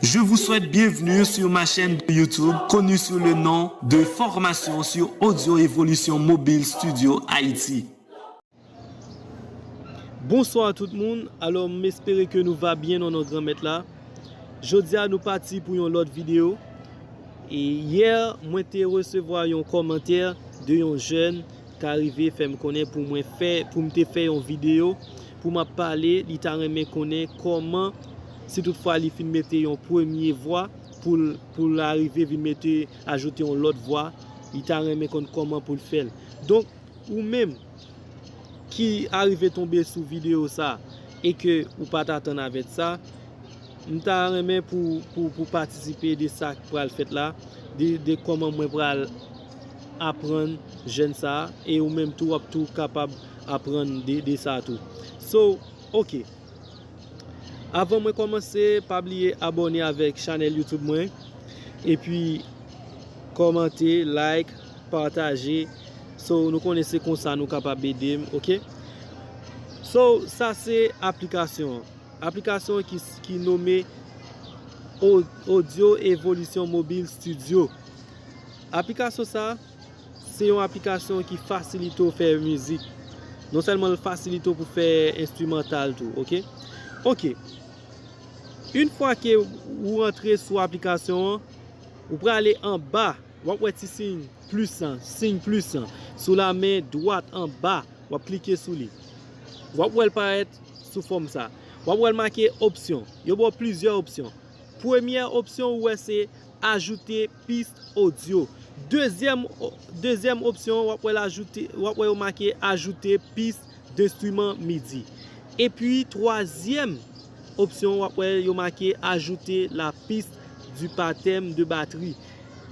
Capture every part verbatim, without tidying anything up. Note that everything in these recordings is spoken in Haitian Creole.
Je vous souhaite bienvenue sur ma chaîne de YouTube connue sous le nom de Formation sur Audio Evolution Mobile Studio Haïti. Bonswa tout moun. Alò, m espere ke nou va byen nan non Granmèt la. Jodi a, nou pati pou yon lòt videyo. E yè, mwen te resevwa yon kòmantè de yon jèn ka rive fè m konnen pou mwen fè, pou m te fè yon videyo pou m ap pale, li ta renmen konnen kòman, si toutfwa li fin mete yon premye vwa, pou l, pou l arive vin mete, ajoute yon lòt vwa, li ta renmen konn kòman pou l fè l. Donk, ou menm ki arive tonbe sou videyo sa e ke ou pa t atann avèk sa, m ta renmen pou, pou, pou patisipe de sa k pral fèt la, de, de kòman mwen pral aprann jèn sa a, e ou menm tou w ap tou kapab aprann de, de sa tou. So, ok. Avan mwen kòmanse, pa bliye abòne avèk chanèl YouTube mwen, epi kòmante, like, pataje. So, nou konnen se konsa nou kapab ede m, ok? So, sa se aplikasyon an. Aplikasyon ki, ki nome Au-, Audio Evolution Mobile Studio. Aplikasyon sa, se yon aplikasyon ki fasilite w fè mizik. Non sèlman l fasilite w pou fè enstrimantal tou, ok? Ok. Yon fwa ke ou rantre sou aplikasyon an, ou prale anba, w ap wè ti siy plis lan, siy plis lan, sou la men dwat anba, w ap klike sou li. W ap wè l parèt sou fòm sa. W ap wè l make opsyon. Yo ba w plizyè opsyon. Premyè opsyon ou wè se ajoute pist odyo. Dezyèm, dezyèm opsyon, w ap wè l ajoute, w ap wè yo make ajoute pist denstriman midi. Epi twazyèm opsyon, w ap wè yo make ajoute la piste du pattern de batterie.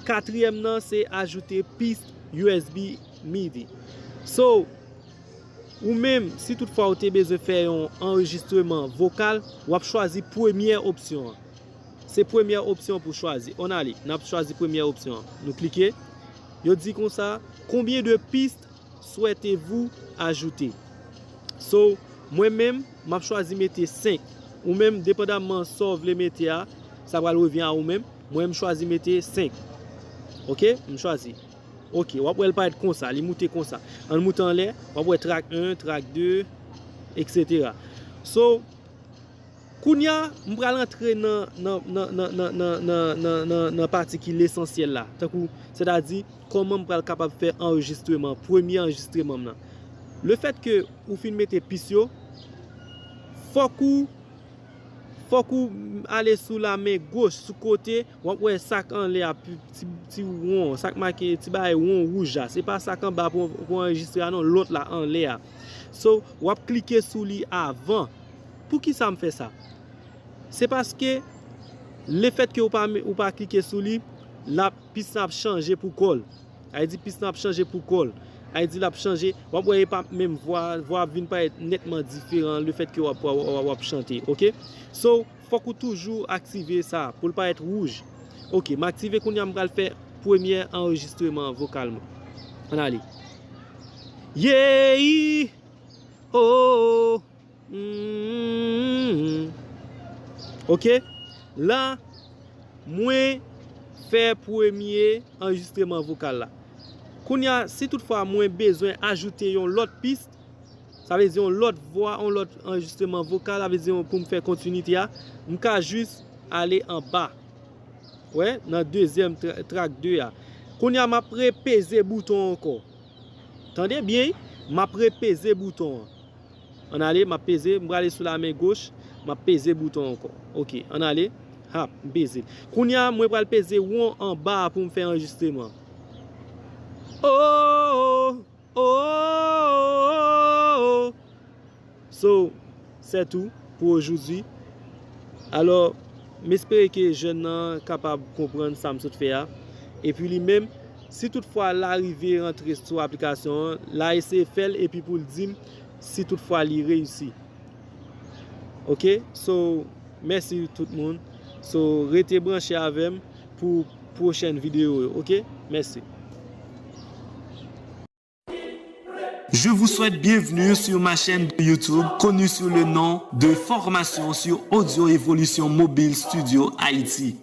Katriyèm nan se ajoute pist U S B midi. So, ou menm, si toutfwa ou te bezwen fè yon anrejistreman vokal, w ap chwazi premyè opsyon an. Se premyè opsyon pou chwazi. Ann ale, n ap chwazi premyè opsyon an. Nou klike. Yo di konsa, combien de pistes souhaitez-vous ajouter? So, mwen menm, m ap chwazi mete senk. Ou menm, depandamman sa w vle mete a, sa pral revyen a ou menm. Mwen, m chwazi mete senk. Ok, m chwazi. Ok, w ap wè l parèt konsa, li moute konsa. Ann moute anlè, w ap wè trak en, trak de, et cetera. So, kounye a, m pral antre nan, nan, nan pati ki lesansyèl la. Tankou, sètadi, kòman m pral kapab fè anrejistreman, premye anrejistreman m nan. Lefètke ou fin mete pis yo, fòk ou, fòk ou ale sou la men goch, sou kote, w ap wè sa k anlè a, pi, ti, ti won, sa k make, ti bagay won wouj la. Se pa sa k anba pou, pou anrejistre a non, lòt la anlè a. So, w ap klike sou li avan. Poukisa m fè sa? Se paske lefètke ou pa, ou pa klike sou li, l ap, pis la ap chanje pou kò l. Sa vle di pis la ap chanje pou kò l. Sa vle di l ap chanje, w ap wè e pa menm vwa, vwa ap vin parèt nètman diferan lefètke w ap, w ap, w ap, w ap chante, ok? So, fòk ou toujou aktive sa pou l parèt wouj. Ok, m aktive kounye a, m pral fè premyè anrejistreman vokal mwen. Ann ale. Yeah! Oh! Mm. Ok? La, mwen fè premye anrejistreman vokal la. Kounye a, si toutfwa mwen bezwen ajoute yon lòt pis, sa vle di yon lòt vwa, yon lòt anrejistreman vokal, sa vle di yon, pou m fè kontinite a, m ka jis ale anba. Wè, nan dezyèm tra-, trak de a. Kounye a, m ap repeze bouton ankò. Tande byen, wi, m ap repeze bouton an. Ann ale, m ap peze, m prale sou la men goch, m ap peze bouton ankò. Ok, ann ale. Hap, m peze. Kounye a, mwen pral peze won anba a pou m fè anrejistreman. Oh, oh, oh, oh, oh. So, c'est tout pour aujourd'hui. Alò, m espere ke jèn nan kapab konprann sa m sot fè a. Epi li menm, si toutfwa l arive rantre sou aplikasyon an, l a eseye fè l epi pou l di m si toutfwa li reyisi. Ok? So, mèsi tout moun. So, rete branche avè m pou pwochèn videyo yo. Ok? Mèsi. Je vous souhaite bienvenue sur ma chaîne de YouTube connue sous le nom de Formation sur Audio Evolution Mobile Studio Haïti.